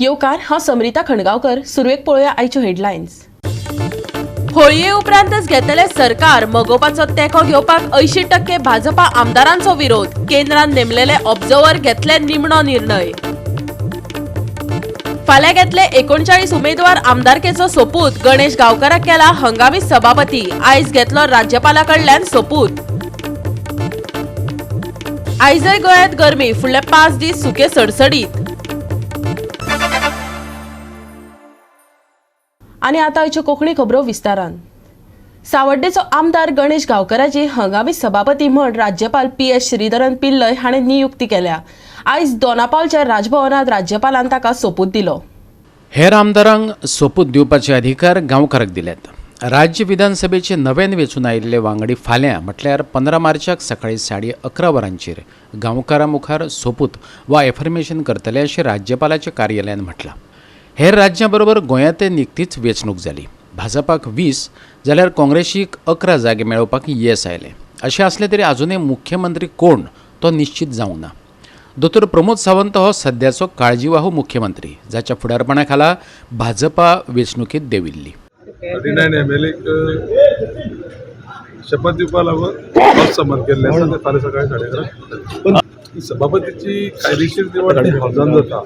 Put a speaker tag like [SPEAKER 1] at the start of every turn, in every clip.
[SPEAKER 1] येवकार, हांव समरिता खणगांवकर. सुरवेक पळोवया आयच्यो हेडलायन्स. होळये उपरांतच घेतले सरकार मगोपाचो तेंको घेवपाक 80% भाजपा आमदारांचो विरोध. केंद्रान नेमलेले ऑब्झर्वर घेतले निमणो निर्णय. फाल्यां घेतले 39 उमेदवार आमदारकेचो सोपूत. गणेश गांवकाराक केला हंगामी सभापती. आयज घेतलो राज्यपाला कडल्यान सोपूत. आयजय गोंयांत गरमी, फुडले 5 दीस सुके सडसडीत. आनी आतां आयच्यो कोंकणी खबरो विस्तारान. सावड्डेचो आमदार गणेश गांवकराची हंगामी सभापती म्हण राज्यपाल पी.एस. श्रीधरन पिल्लय हाणें नियुक्ती केल्या. आयज दोनापावलच्या राजभवनात राज्यपालान ताका सोपूत दिलो.
[SPEAKER 2] हेर आमदारांक सोपूत दिवपाचे अधिकार गांवकाराक दिल्यात. राज्य विधानसभेचे नव्यान वेंचून आयिल्ले वांगडी फाल्यां म्हटल्यार 15 मार्चाक सकाळीं 11:30 वरांचेर गांवकारा मुखार सोपूत वा एफर्मेशन करतले अशें राज्यपालाच्या कार्यालयान म्हटलां. हेर राज्यां बरोबर गोंयांतय निकतीच वेंचणूक जाली. भाजपाक 20 जाल्यार काँग्रेसीक 11 जागे मेळोवपाक येस आयलें. अशें आसलें तरी आजुनय मुख्यमंत्री कोण तो निश्चीत जावंक ना. दोतोर प्रमोद सावंत हो सद्याचो काळजीवाहू मुख्यमंत्री, जाच्या फुडारपणा खाला भाजपा वेंचणुकेंत देंविल्ली.
[SPEAKER 3] 39 एम एल एक शपथ दिवपा लागून हाऊस समन केल्लें आसा. ते फाल्यां सकाळीं 11:30. ही सभापतीची कायदेशीर निवड ती हावजान जाता.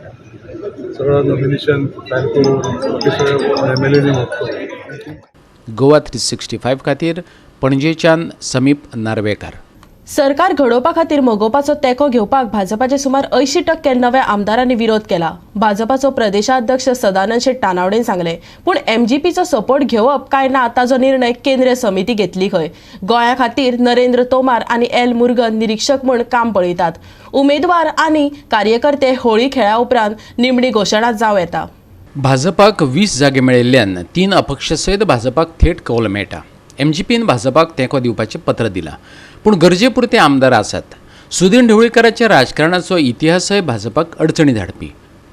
[SPEAKER 3] सगळं नॉमिनेशन फायल करून बाकी सगळें एम एल एनी वता.
[SPEAKER 2] गोवा 365 खातीर पणजेच्यान समीप नार्वेकार.
[SPEAKER 1] सरकार घडोवपा खातीर मगोपाचो तेंको घेवपाक भाजपाचे सुमार 80% नव्या आमदारांनी विरोध केला. भाजपाचो प्रदेशाध्यक्ष सदानंद शेट तानावडेन सांगलें, पूण एमजीपीचो सपोर्ट घेवप काय ना ताचो निर्णय केंद्रीय समिती घेतली खंय. गोंया खातीर नरेंद्र तोमार आनी एल मुर्गन निरीक्षक म्हूण काम पळयतात. उमेदवार आनी कार्यकर्ते होळी खेळ्या उपरांत निमणी घोशणा जावं येता.
[SPEAKER 2] भाजपाक 20 जागे मेळिल्ल्यान 3 अपक्ष सयत भाजपाक थेट कौल मेळटा. एमजीपीन भाजपाक तेंको दिवपाचें पत्र दिलां, पूण गरजे पुरते आमदार आसात. सुदीन ढवळीकाराच्या राजकारणाचो इतिहासय भाजपाक अडचणी धाडपी.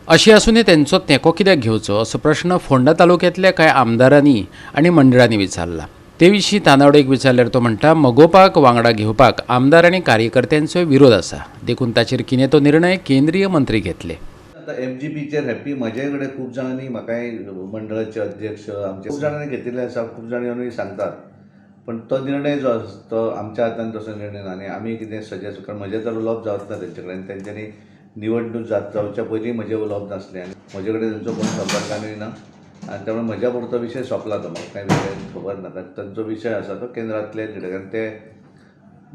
[SPEAKER 2] अशें आसूनय तेंचो तेंको कित्याक घेवचो असो प्रश्न फोंडा तालुक्यांतल्या कांय आमदारांनी आनी मंडळांनी विचारला. ते विशीं तानावडेक विचारल्यार तो म्हणटा, मगोपाक वांगडा घेवपाक आमदार आनी कार्यकर्त्यांचोय विरोध आसा, देखून ताचेर कितें तो निर्णय केंद्रीय मंत्री घेतले.
[SPEAKER 4] आतां एम जी पीचेर हॅप्पी म्हजे कडेन खूब जाणांनी, म्हाकाय मंडळाचे अध्यक्ष आमचे खूब जाणांनी घेतिल्ले आसा, खूब जाण येवन सांगतात, पण तो निर्णय जो आसा तो आमच्या हातान तसो निर्णय ना. आनी आमी कितें सजेस्ट, कारण म्हजें तर उलोवप जावच ना तेंचे कडेन. तेंच्यांनी निवडणूक जावच्या पयलीं म्हजें उलोवप नासलें आनी म्हजे कडेन तेंचो कोण संपर्कानूय ना आनी त्यामुळे म्हज्या पुरतो विशय सोंपला तो, म्हाका कांय विशय खबर ना. कारण तांचो विशय आसा तो केंद्रांतले लिडर, आनी ते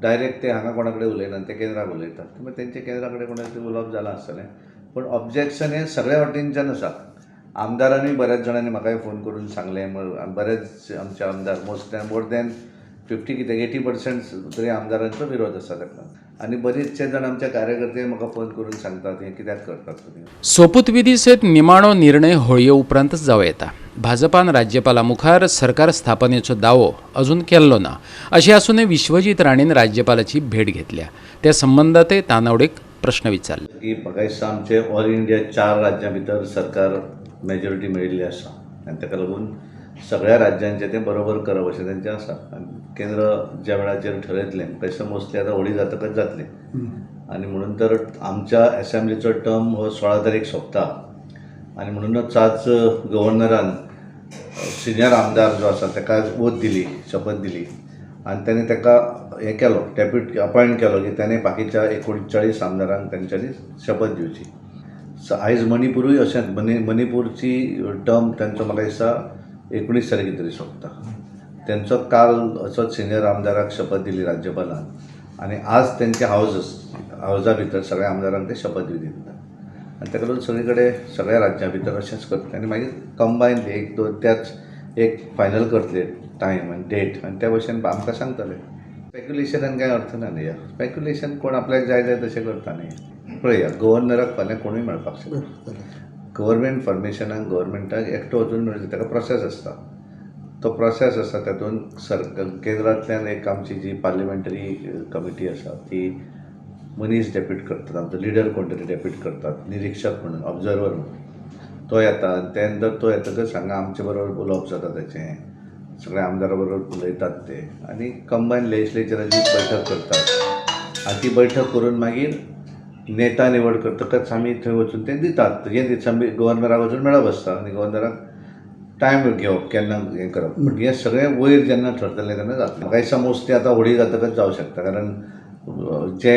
[SPEAKER 4] डायरेक्ट ते हांगा कोणा कडेन उलयना, ते केंद्राक उलयतात. मागीर तेंचे केंद्रा कडेन कोणा उलोवप जालां आसतलें, पूण ऑब्जेक्शन हें सगळ्या वटेनच्यान आसा. आमदारांनी बऱ्याच जाणांनी म्हाकाय फोन करून सांगलें, बरेच आमचे आमदार मोर दॅन 50 कितें 80% तरी आमदारांचो विरोध आसा ताका. आनी बरेचशे जाण आमच्या कार्यकर्ते म्हाका फोन करून सांगतात हें कित्याक करतात तुमी.
[SPEAKER 2] सोपूतविधी सयत निमाणो निर्णय होळये उपरांतच जावं येता. भाजपान राज्यपाला मुखार सरकार स्थापनेचो दावो अजून केल्लो ना. अशें आसूनय विश्वजीत राणेन राज्यपालाची भेट घेतल्या. त्या संबंदांतय तानावडेक प्रश्न विचारले.
[SPEAKER 4] की म्हाका दिसता आमचे ऑल इंडिया 4 राज्यां भितर सरकार मेजॉरिटी मेळिल्ली आसा आनी ताका लागून सगळ्या राज्यांचें तें बरोबर करप अशें तेंचें आसा. आनी केंद्र ज्या वेळाचेर ठरयतलें, म्हाका दिसता मोस्टली आतां होळी जातकच जातलें. आनी म्हणून तर आमच्या एसेंब्लीचो टर्म हो 16 तारीख सोंपता आनी म्हणूनच आज गव्हर्नरान सिनियर आमदार जो आसा ताका ओत दिली, शपथ दिली आनी ताणें ताका हें केलो, डेप्युट अपॉयंट केलो की ताणें बाकीच्या 39 आमदारांक तेंच्यांनी शपथ दिवची. आयज मणिपुरूय अशेंच, मणिपूरची टर्म तेंचो म्हाका दिसता 19 तारखे तरी सोंपता. तेंचो काल असोच सिनियर आमदाराक शपथ दिली राज्यपालान आनी आज तेंचे हावजा भितर सगळ्या आमदारांक ते शपथ विधी दिता. आनी ताका लागून सगळे कडेन सगळ्या राज्यां भितर अशेंच करतले आनी मागीर कंबायन एक दोन त्याच एक फायनल करतले टायम आनी डेट आनी त्या भशेन आमकां सांगतले. स्पेक्युलेशनान कांय अर्थ ना न्ही. स्पेक्युलेशन कोण आपल्याक जाय जाय तशें करता न्ही. पळया गव्हर्नराक फाल्यां कोणूय मेळपाक शकता. गव्हर्मेंट फॉर्मेशनाक गव्हर्मेंटाक एकटो वचून मेळचो, ताका प्रोसेस आसता. तो प्रोसेस आसा तातूंत केंद्रांतल्यान एक आमची जी पार्लिमेंटरी कमिटी आसा ती मनीस डेप्यूट करतात, आमचो लिडर कोण तरी डेप्यूट करतात निरिक्षक म्हणून, ऑब्जर्वर म्हणून. तो येता आनी त्या नंतर तो येतकच हांगा आमचे बरोबर उलोवप जाता तेचें, सगळ्या आमदारा बरोबर उलयतात ते आनी कंबायन लेजिस्लेचराची बैठक करतात आनी ती बैठक करून मागीर नेता निवड करतकच आमी थंय वचून तें दितात. हें गव्हर्नराक वचून मेळप आसता आनी गव्हर्नराक टायम घेवप केन्ना हें करप, बट हें सगळें वयर जेन्ना ठरतलें तेन्ना जातलें. म्हाका दिसता मोस्टली आतां होळी जातकच जावं शकता, कारण जे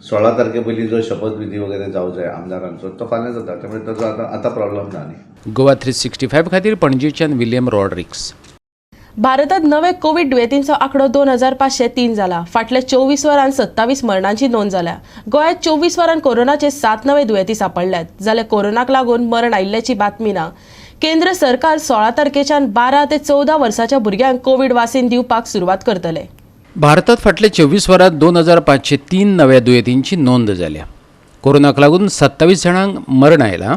[SPEAKER 4] 16 तारखे पयलीं जो शपथविधी वगैरे जावं जाय आमदारांचो तो फाल्यां जाता, त्यामुळे ताचो आतां प्रॉब्लम ना. न्ही.
[SPEAKER 2] गोवा 365 खातीर पणजेच्यान विलियम रॉड्रिक्स.
[SPEAKER 1] भारतात नवे कोविड दुयेंतींचो आंकडो 2503 जाला. फाटल्या 24 वरांत 27 मरणांची नोंद जाल्या. गोंयांत 24 वरांत कोरोनाचे 7 नवे दुयेंती सांपडल्यात, जाल्यार कोरोनाक लागून मरण आयिल्ल्याची बातमी ना. केंद्र सरकार 16 तारखेच्यान 12 ते 14 वर्साच्या भुरग्यांक कोविड वासीन दिवपाक सुरवात करतले.
[SPEAKER 2] भारतात फाटल्या 24 वरांत 2503 नव्या दुयेंतींची नोंद जाल्या. कोरोनाक लागून 27 जाणांक मरण आयलां.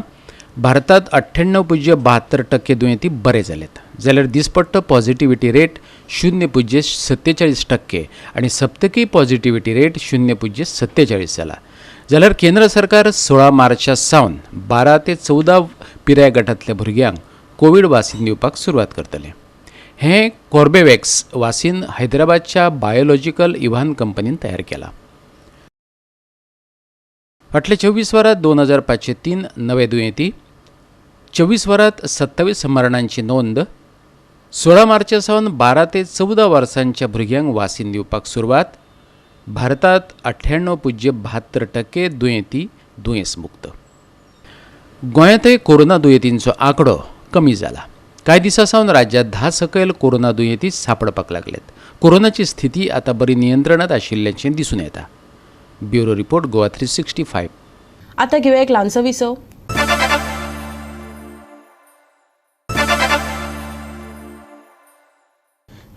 [SPEAKER 2] भारतात 98.72% दुयेंती बरे जाल्यात, जाल्यार दिसपट्टो पॉझिटिव्हिटी रेट 0.47% आनी सप्तकी पॉझिटिव्हिटी रेट 0.47 जाला. जाल्यार केंद्र सरकार 16 मार्चा सावन 12 ते 14 पिराय गटांतल्या भुरग्यांक कोवीड वासीन दिवपाक सुरवात करतले. हें कोर्बेवॅक्स वासीन हैदराबादच्या बायोलॉजिकल इव्हान कंपनीन तयार केलां. फाटल्या 24 वरांत 2503 नवे दुयेंती, 24 वरांत 27 मरणांची नोंद. 16 मार्चा सावन 12 ते 14 वर्सांच्या भुरग्यांक वासीन दिवपाक सुरवात. भारतात 98.72% दुयेंती दुयेंस मुक्त. गोंयांतय कोरोना दुयेंतींचो आंकडो कमी जाला. कांय दिसां सावन राज्यांत 10 सकयल कोरोना दुयेंती सांपडपाक लागल्यात. कोरोनाची स्थिती आतां बरी नियंत्रणांत आशिल्ल्याचें दिसून येता. Bureau report, Goa 365.
[SPEAKER 1] आतां घेवया एक ल्हानसो विसव.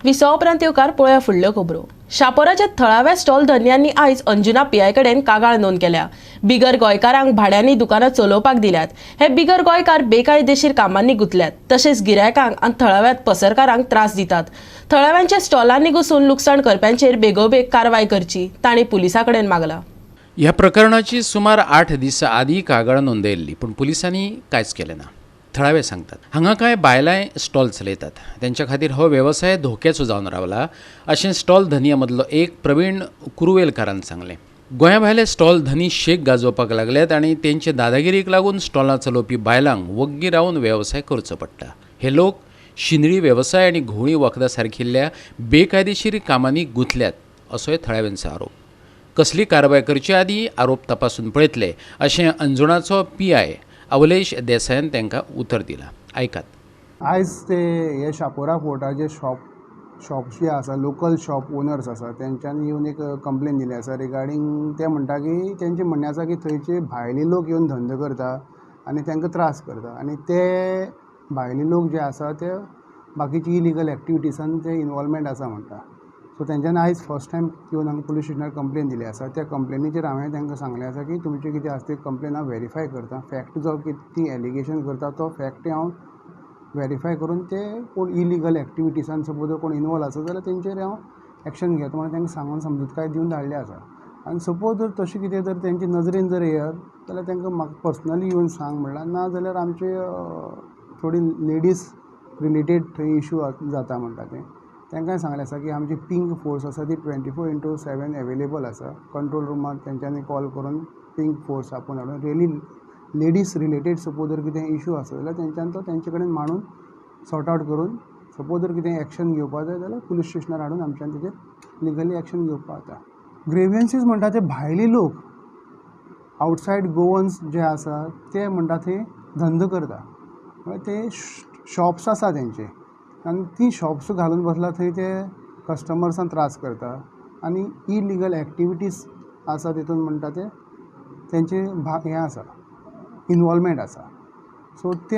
[SPEAKER 1] विसवा उपरांत येवकार पळोवया फुडल्यो खबरो. शापोराच्या थळाव्या स्टॉल धनयांनी आयज अंजुना पीआय कडेन कागाळ नोंद केल्या. बिगर गोंयकारांक भाड्यांनी दुकानां चलोवपाक दिल्यात. हे बिगर गोंयकार बेकायदेशीर कामांनी गुंतल्यात, तशेंच गिरायकांक आनी थळाव्या पसरकारांक त्रास दितात. थळाव्यांच्या स्टॉलांनी घुसून लुकसाण करप्यांचेर बेगोबेग कारवाय करची, तांणी पुलिसां कडेन मागला.
[SPEAKER 2] ह्या प्रकरणाची सुमार 8 दिसां आदीं कागाळ नोंदयल्ली, पूण पुलिसांनी कांयच केलें ना. थळावे सांगतात हांगा कांय बायलांय स्टॉल चलयतात, तेंच्या खातीर हो वेवसाय धोक्याचो जावन रावला अशें स्टॉल धनया मदलो एक प्रवीण कुरुवेलकारान सांगलें. गोंया भायले स्टॉल धनी शेक गाजोवपाक लागल्यात आनी तेंचे दादागिरीक लागून स्टॉलां चलोवपी बायलांक वग्गी रावन वेवसाय करचो पडटा. हे लोक शिंदळी वेवसाय आनी घुंवळी वखदां सारकिल्ल्या बेकायदेशीर कामांनी गुंतल्यात असोय थळाव्यांचो आरोप. कसली कारवाय करचे आदीं आरोप तपासून पळयतले अशें अंजुणाचो PI अवलेश देसायान तांकां उतर दिलां. आयकात.
[SPEAKER 5] आयज ते हे शापोरा फोर्टाचे शॉप जे आसा, लोकल शॉप ओनर्स आसा, तेंच्यांनी येवन एक कंप्लेन दिली आसा रिगार्डींग. ते म्हणटा की तेंचें म्हणणें आसा की थंयचे भायले लोक येवन धंदो करता आनी तांकां त्रास करता आनी ते भायले लोक जे आसा ते बाकीची इलिगल एक्टिविटीसान ते इनवॉल्वमेंट आसा म्हणटा. सो तेंच्यांनी आयज फर्स्ट टायम येवन हांगा पुलीस स्टेशनार कंप्लेन दिली आसा. त्या कंप्लेनीचेर हांवें तांकां सांगलें आसा की तुमचें कितें आसा ती कंप्लेन हांव वेरीफाय करता, फॅक्ट जो कितें ती एलिगेशन करता तो फॅक्ट हांव वेरीफाय करून ते कोण इलिगल एक्टिविटीसान सपोज जर कोण इनवॉल्व आसा जाल्यार तेंचेर हांव एक्शन घेता म्हणून तांकां सांगून समजुतकाय दिवन धाडली आसा. आनी सपोज जर तशें कितें जर तेंचे नजरेन जर येयत जाल्यार तांकां म्हाका पर्सनली येवन सांग म्हणल्यार, ना जाल्यार आमचे थोडी लेडीज रिलेटेड थंय इशू जाता म्हणटा तें तांकांय सांगलें आसा की आमची पिंक फोर्स आसा ती 24/7 एवेलेबल आसा. कंट्रोल रुमार तेंच्यांनी कॉल करून पिंक फोर्स आपोवन हाडून रियली लेडीज रिलेटेड सपोज जर कितें इशू आसा जाल्यार तेंच्यान तो तेंचे कडेन मांडून सॉर्ट आवट करून सपोज जर कितें एक्शन घेवपाक जाय जाल्यार पुलीस स्टेशनार हाडून आमच्यान तेजेर लिगली एक्शन घेवपाक जाता. ग्रेवियन्सीस म्हणटा ते भायले लोक आवटसायड गोवन्स जे आसा ते म्हणटा ते धंदो करता, म्हळ्यार ते शॉप्स आसा तेंचे आनी ती शॉप्स घालून बसला थंय ते कस्टमर्सांक त्रास करता आनी इलिगल एक्टिविटीज आसा तितून म्हणटा ते तेंचे हें आसा इनवॉल्वमेंट आसा. सो ते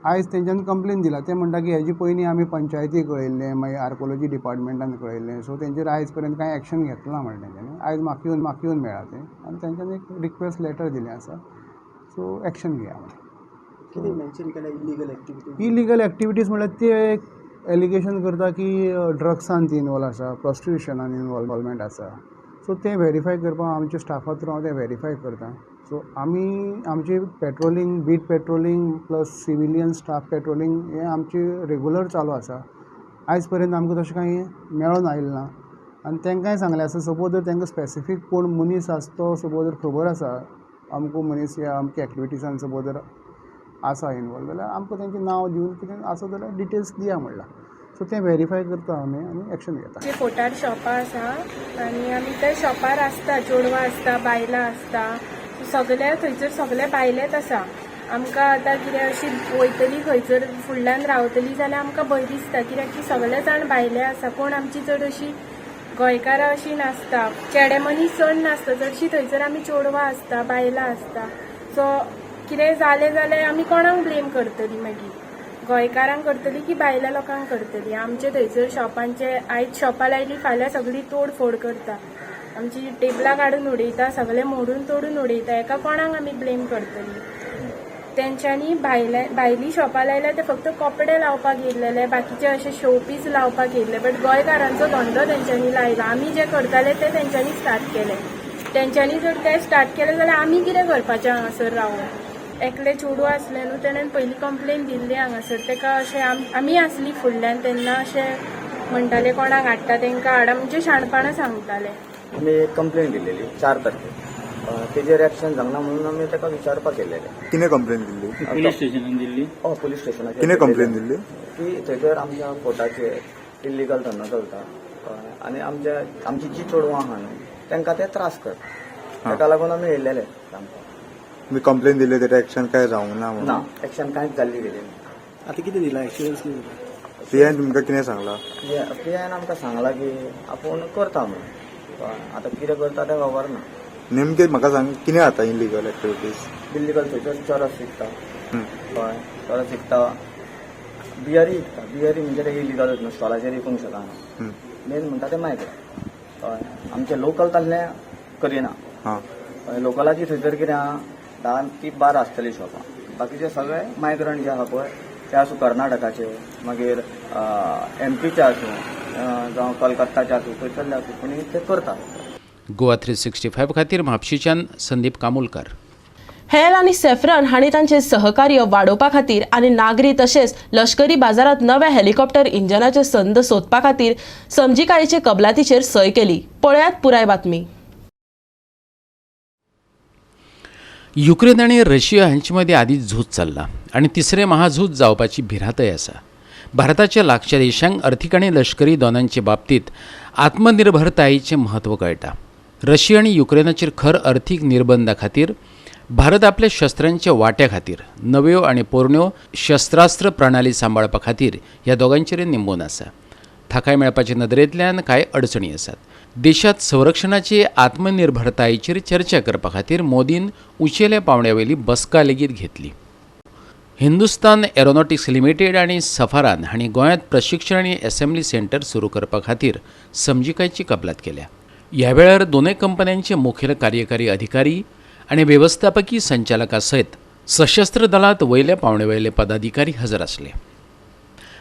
[SPEAKER 5] आयज तेंच्यांनी कंप्लेन दिला. ते म्हणटा की हेजे पयलीं आमी पंचायती कळयल्लें, मागीर आर्कोलॉजी डिपार्टमेंटान कळयल्लें, सो तेंचेर आयज पर्यंत कांय एक्शन घेतलें ना म्हणलें तेंच्यांनी. आयज म्हाका येवन मेळ्ळा तें आनी तेंच्यांनी एक रिक्वेस्ट लेटर दिलें आसा, सो एक्शन घेया म्हणून.
[SPEAKER 6] कितें मेन्शन केलें इलिगल एक्टिविटीज?
[SPEAKER 5] इलिगल एक्टिविटीज म्हणल्यार ते एक एलिगेशन करता की ड्रग्सान ती इनवॉल्व आसा, प्रोस्टिट्युशनान इनवॉल्वमेंट आसा. सो तें वेरीफाय करपाक आमच्या स्टाफा थ्रू हांव तें वेरीफाय करता. सो आमी आमची patrolling, beat patrolling plus civilian staff patrolling हें आमची रेगुलर चालू आसा. आयज पर्यंत आमकां तशें कांय मेळोन आयलें ना आनी तांकांय सांगलें आसा, सपोज जर तांकां स्पेसिफीक कोण मनीस आसा तो सपोज जर खबर आसा अमको मनीस ह्या अमके एक्टिविटीसान सपोज जर आसा इनवॉल्व जाल्यार आमकां तेंचें नांव दिवन कितें आसा जाल्यार डिटेल्स दिया म्हणलां. सो तें वेरीफाय करता आमी आनी एक्शन घेता.
[SPEAKER 7] जे फोटार शॉपां आसा आनी आमी त्या शॉपार आसता, चेडवां आसता, बायलां आसता, सगळे थंयसर सगळे बायलेच आसा. आमकां आतां कितें अशी वयतली खंयसर फुडल्यान रावतली जाल्यार आमकां भंय दिसता, कित्याक की सगळे जाण भायले आसा, कोण आमची चड अशी गोंयकारां अशी नासता, चेडे मनीस चड नासता, चडशी थंयसर आमी चेडवां आसता, बायलां आसता. सो कितें जालें जाल्यार आमी कोणाक ब्लेम करतली मागीर? गोंयकारांक करतली की भायल्या लोकांक करतली? आमचे थंयसर शॉपांचे आयज शॉपां लायली, फाल्यां सगळी तोडफोड करता, आमची टेबलां काडून उडयता, सगळें मोडून तोडून उडयता. एका कोणाक आमी ब्लेम करतली? तेंच्यांनी भायली शॉपां लायल्या ते फक्त कपडे लावपाक येयल्लेले, बाकीचे अशे शोपीस लावपाक येयल्ले, बट गोंयकारांचो धंदो तेंच्यांनी लायला. आमी जे करताले ते तेंच्यांनी स्टार्ट केले. तेंच्यांनी जर ते स्टार्ट केले जाल्यार आमी कितें करपाचें हांगासर रावून? एकले चेडूं आसलें न्हू, तेणेन पयलीं कंप्लेन दिल्ली हांगासर, तेका अशें आमी आसली फुडल्यान तेन्ना अशें म्हणटाले कोणाक हाडटा तेंकां हाडा, म्हणजे शाणपणां सांगताले.
[SPEAKER 8] आमी एक कंप्लेन दिल्लेली 4 तारखेक, तेजेर एक्शन जावंक ना म्हणून आमी ताका विचारपाक येयलेले.
[SPEAKER 9] कितें कंप्लेन दिल्ली?
[SPEAKER 8] पुलीस स्टेशनान दिल्ली. हय, पुलीस स्टेशनाचेर.
[SPEAKER 9] कितें कंप्लेन दिल्ली?
[SPEAKER 8] की थंयसर आमच्या फोर्टाचेर इल्लिगल धंदो चलता आनी आमची जी चेडवां आहा न्हू तांकां ते त्रास करता, ताका लागून आमी येयलेले सांगपाक.
[SPEAKER 9] तुमी कंप्लेन दिल्ली तेजेर एक्शन काय जावंक ना
[SPEAKER 8] ना,
[SPEAKER 9] म्हणून?
[SPEAKER 8] एक्शन कांयच जाल्ली गेली ना.
[SPEAKER 6] आतां कितें दिलां एश्युरन्स कितें दिलां?
[SPEAKER 9] पीआयन तुमकां कितें सांगलां?
[SPEAKER 8] पीआयन आमकां सांगलां की आपूण करता म्हणून, आतां कितें करता तें खबर ना.
[SPEAKER 9] नेमकें म्हाका सांग कितें जाता इलिगल एक्टिविटीज?
[SPEAKER 8] इल्लिगल थंयसर चरस विकता, हय, चरस विकता, बियरी विकता. बियरी म्हणजे ते इलिगलच न्हू, स्टॉलाचेर विकूंक शकना. मेन म्हणटा ते मायग्रंट. हय, आमचे लोकल तसलें करिना. हय, लोकलाची थंयसर कितें आहा, 10 ती 12 आसतली शॉपां, बाकीचे सगळे मायग्रंट जे आहा पळय ते आसूं कर्नाटकाचे, मागीर एमपीचे आसूं, जावं कलकत्ताचे आसूं, खंयसरले आसूं, पूण ते करतात.
[SPEAKER 2] गोवा 365 खातीर म्हापशेंच्यान संदीप कामुलकर.
[SPEAKER 1] हेल आनी सेफ्रन हांणी तांचे सहकार्य वाडोवपा खातीर आनी नागरी तशेंच लश्करी बाजारांत नव्या हेलिकॉप्टर इंजनाच्यो संद सोदपा खातीर समजिकायेचे कबलातीचेर सय केली. पळयात पुराय बातमी.
[SPEAKER 2] युक्रेन आनी रशिया हांचे मदीं आदींच झूज चल्लां आनी तिसरें महाझूज जावपाची भिरांतय आसा. भारताच्या लागच्या देशांक अर्थीक आनी लश्करी दोनांचे बाबतींत आत्मनिर्भरतायेचें म्हत्व कळटा. रशिया आनी युक्रेनाचेर खर अर्थीक निर्बंधा खातीर भारत आपल्या शस्त्रांच्या वांट्या खातीर नव्यो आनी पोरण्यो शस्त्रास्त्र प्रणाली सांबाळपा खातीर ह्या दोगांचेरय निंबून आसा. थाकाय मेळपाचे नदरेंतल्यान कांय अडचणी आसात. देशांत संरक्षणाची आत्मनिर्भरतायेचेर चर्चा करपा खातीर मोदीन उंचेल्या पांवड्यावेली बसका लेगीत घेतली. हिंदुस्तान एरोनॉटिक्स लिमिटेड आनी सफारान हांणी गोंयांत प्रशिक्षण आनी एसेंब्ली सेंटर सुरू करपा खातीर समजिकायेची कबलात केल्या. ह्या वेळार दोनूय कंपन्यांचे मुखेल कार्यकारी अधिकारी आनी वेवस्थापकी संचालका सयत सशस्त्र दलांत वयल्या पांवड्यावयले पदाधिकारी हजर आसले.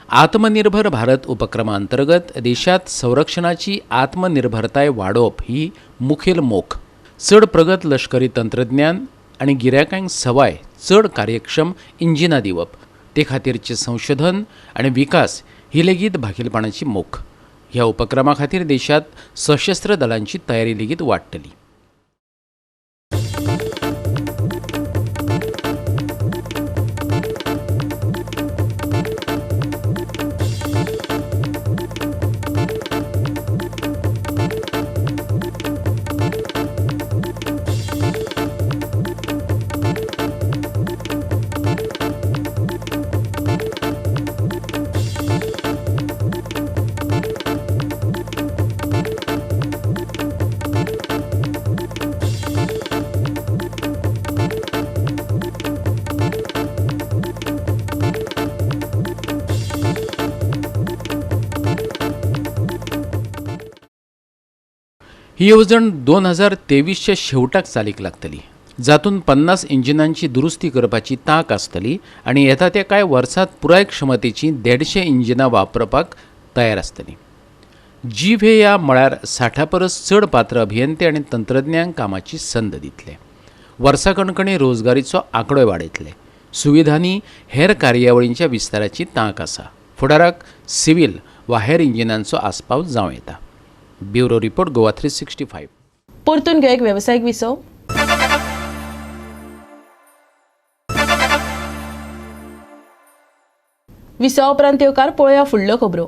[SPEAKER 2] आत्मनिर्भर भारत उपक्रमा अंतर्गत देशांत संरक्षणाची आत्मनिर्भरताय वाडोवप ही मुखेल मोख. चड प्रगत लश्करी तंत्रज्ञान आनी गिरायकांक सवाय चड कार्यक्षम इंजिनां दिवप, ते खातीरचें संशोधन आनी विकास ही लेगीत भागीलपणाची मोख. ह्या उपक्रमा खातीर देशांत सशस्त्र दलांची तयारी लेगीत वाडटली. ही येवजण 2023च्या शेवटाक चालीक लागतली, जातून 50 इंजिनांची दुरुस्ती करपाची तांक आसतली आनी येता त्या कांय वर्सांत पुराय क्षमतेची 150 इंजिनां वापरपाक तयार आसतली. जीव हे ह्या मळार 60 परस चड पात्र अभियंते आनी तंत्रज्ञांक कामाची संद दितले. वर्सा कणकणी रोजगारीचो आंकडोय वाडयतले. सुविधांनी हेर कार्यावळींच्या विस्ताराची तांक आसा. फुडाराक सिव्हील वा हेर इंजिनांचो आस्पाव जावं येता. Bureau report, Goa 365.
[SPEAKER 1] परतून घेवया एक वेवसायीक विसव. विसवा उपरांत येवकार पळोवया फुडल्यो खबरो.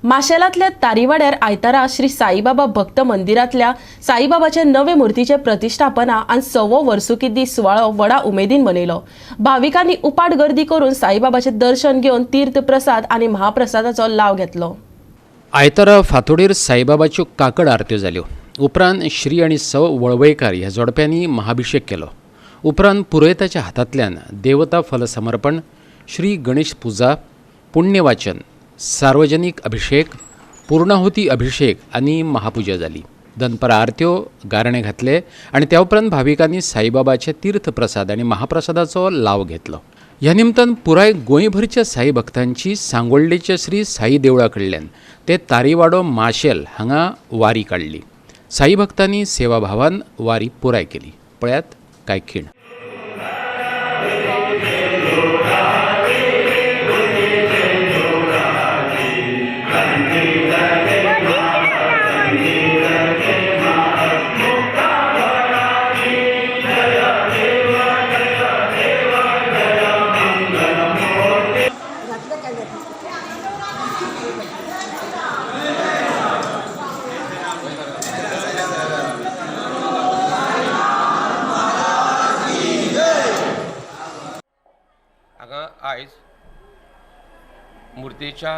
[SPEAKER 1] माशेलांतल्या तारीवाड्यार आयतारा श्री साईबाबा भक्त मंदिरांतल्या साईबाबाचे नवे मूर्तीचे प्रतिष्ठापना आनी 100वो वर्सुकी दीस सुवाळो व्हडा उमेदीन मनयलो. भाविकांनी उपाट गर्दी करून साईबाबाचें दर्शन घेवन तीर्थ प्रसाद आनी महाप्रसादाचो लाव घेतलो.
[SPEAKER 2] आयतारा फांतोडेर साईबाबाच्यो काकड आरत्यो जाल्यो. उपरांत श्री आनी सौ वळवयकार ह्या जोडप्यांनी महाभिषेक केलो. उपरांत पुरोयताच्या हातांतल्यान देवता फलसमर्पण, श्री गणेश पुजा, पुण्यवाचन, सार्वजनिक अभिषेक, पूर्णाहुती अभिषेक आनी महापुजा जाली. दनपरां आरत्यो, गाराणें घातले आनी त्या उपरांत भाविकांनी साईबाबाचे तीर्थप्रसाद आनी महाप्रसादाचो लाव घेतलो. ह्या निमतान पुराय गोंयभरच्या साई भक्तांची सांगोल्डेच्या श्री साई देवळा कडल्यान ते तारीवाडो माशेल हांगा वारी काडली. साई भक्तांनी सेवाभावान वारी पुराय केली. पळयात कांय खीण.
[SPEAKER 10] हांगा आयज मुर्तीच्या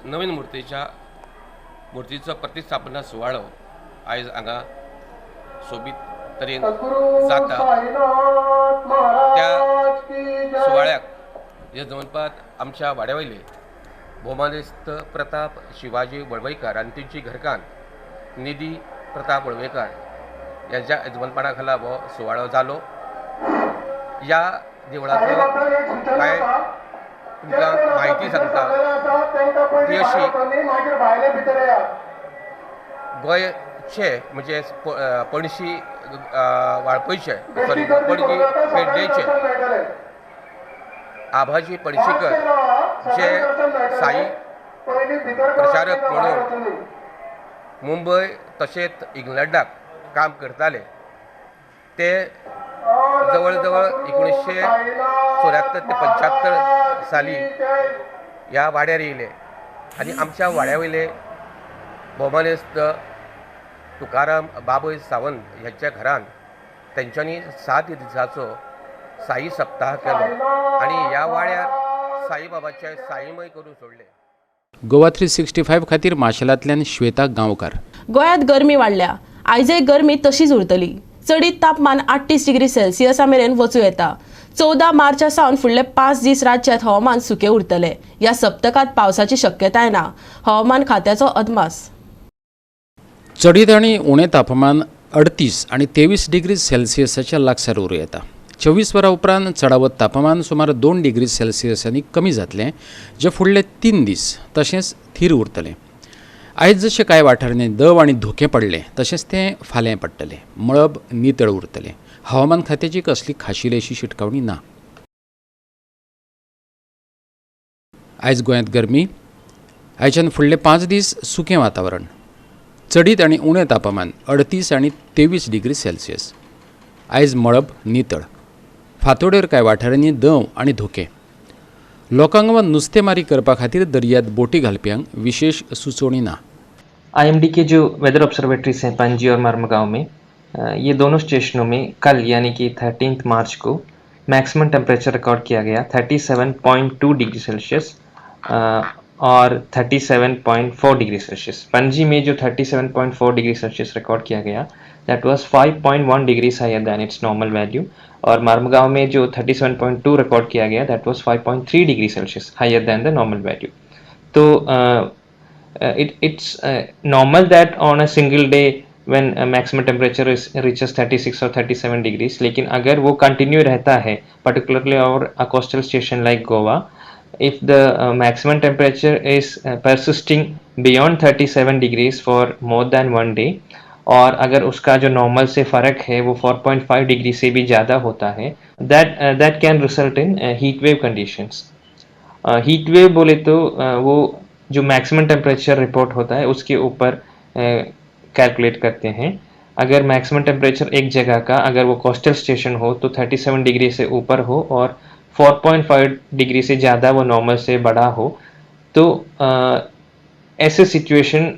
[SPEAKER 10] नवीन मुर्तीच्या मुर्तीचो प्रतिस्थापना सुवाळो आयज हांगा सोबीत तरेन जाता. त्या सुवाळ्याक यजमानपात आमच्या वाड्या वयले भोवमानेस्त प्रताप शिवाजी वळवयकार आनी तेंची घरकान्न निधी प्रताप वळवयकार ह्याच्या यजमानपणा खाला हो सुवाळो जालो. ह्या देवळाचो कांय तुमकां म्हायती सांगता ती अशी, गोंयचे म्हणजे पणशी वाळपयचे सॉरी पणजी पेडणेचे आभाजी पणशीकर जे साई प्रचारक म्हणून मुंबय तशेंच इंग्लंडाक काम करताले ते जवळ जवळ 1974 ते 75 साली ह्या वाड्यार येयले आनी आमच्या वाड्या वयले भोवमानेस्त तुकाराम बाबय सावंत ह्यांच्या घरान तेंच्यांनी 7 दिसाचो साई सप्ताह केलो आनी ह्या वाड्यार साईबाबाचे साईमय करून सोडले.
[SPEAKER 2] गोवा 365 खातीर माशेलांतल्यान श्वेता गांवकार.
[SPEAKER 1] गोंयांत गरमी वाडल्या. आयजय गरमी तशीच उरतली. चडीत तापमान 38 डिग्री सेल्सियसा मेरेन वचूं येता. 14 मार्चा सावन फुडले 5 दीस राज्यांत हवामान सुकें उरतलें. ह्या सप्तकांत पावसाची शक्यताय ना. हवामान खात्याचो अदमास.
[SPEAKER 2] चडीत आनी उणें तापमान 38 आनी 23 डिग्री सेल्सियसाच्या लागसार उरूं येता. 24 वरां उपरांत चडावत तापमान सुमार 2 डिग्री सेल्सियसांनी कमी जातलें, जें फुडले 3 दीस तशेंच थीर उरतलें. आयज जशें कांय वाठारांनी दव आनी धोके पडले तशेंच तें फाल्यां पडटलें. मळब नितळ उरतलें. हवामान खात्याची कसली खाशेली अशी शिटकावणी ना. आयज गोंयांत गरमी. आयच्यान फुडले 5 दीस सुकें वातावरण. चडीत आनी उणें तापमान 38 आनी 23 डिग्री सेल्सियस. आयज मळब नितळ. फांतोडेर कांय वाठारांनी दंव आनी धोके. लोकांक वा नुस्तेमारी करपा खातीर दर्यांत बोटी घालप्यांक विशेष सुचोवणी ना.
[SPEAKER 11] आईएमडी के जो वेदर ऑब्जर्वेटरीज हैं पणजी और मरमगांव में, ये दोनों स्टेशनों में कल यानी कि 13 मार्च को मैक्सिमम टेम्परेचर रिकॉर्ड किया गया 37.2 डिग्री सेल्सियस और 37.4 डिग्री सेल्सियस। पणजी में जो 37.4 डिग्री सेल्सियस रिकॉर्ड किया गया that was 5.1 degrees higher than its normal value, और मरमगांव में जो 37.2 रिकॉर्ड किया गया that was 5.3 degree Celsius higher than the normal value. तो it's normal that on a single day when maximum temperature is reaches 36 Aur 37 degrees, लेकिन अगर वो continue रहता है particularly Aur a coastal station like Goa, if the maximum temperature is persisting beyond 37 degrees for more than one day, और अगर उसका जो normal से फ़र्क है वो 4.5 degree से भी ज़्यादा होता है, that can result in heat wave conditions. Heat wave बोले तो वो जो मैक्सिमम टेम्परेचर रिपोर्ट होता है उसके ऊपर कैलकुलेट करते हैं। अगर मैक्सिमम टेम्परेचर एक जगह का, अगर वो कोस्टल स्टेशन हो तो 37 डिग्री से ऊपर हो और 4.5 डिग्री से ज़्यादा वो नॉर्मल से बड़ा हो, तो ऐसे सिचुएशन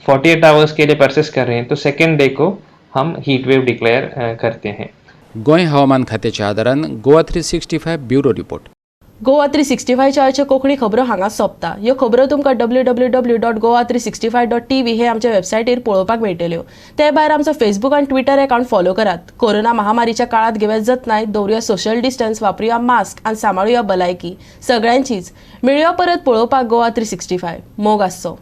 [SPEAKER 11] 48 आवर्स के लिए परसिस्ट कर रहे हैं तो सेकेंड डे को हम हीट वेव डिक्लेयर करते हैं।
[SPEAKER 2] गोंय हवामान खात्याच्या आदारान गोवा 365 bureau report.
[SPEAKER 1] Goa 365च्या आयच्यो कोंकणी खबरो हांगाच सोंपता. ह्यो खबरो तुमकां www.goa365.tv हे आमच्या वेबसायटीर पळोवपाक मेळटल्यो. ते भायर आमचो फेसबूक आनी ट्विटर अकावंट फॉलो करात. कोरोना महामारीच्या काळात घेवया जतनाय, दवरुया सोशल डिस्टन्स, वापरुया मास्क आनी सांबाळुया भलायकी सगळ्यांचीच. मेळुया परत पळोवपाक गोवा 365. मोग आसचो.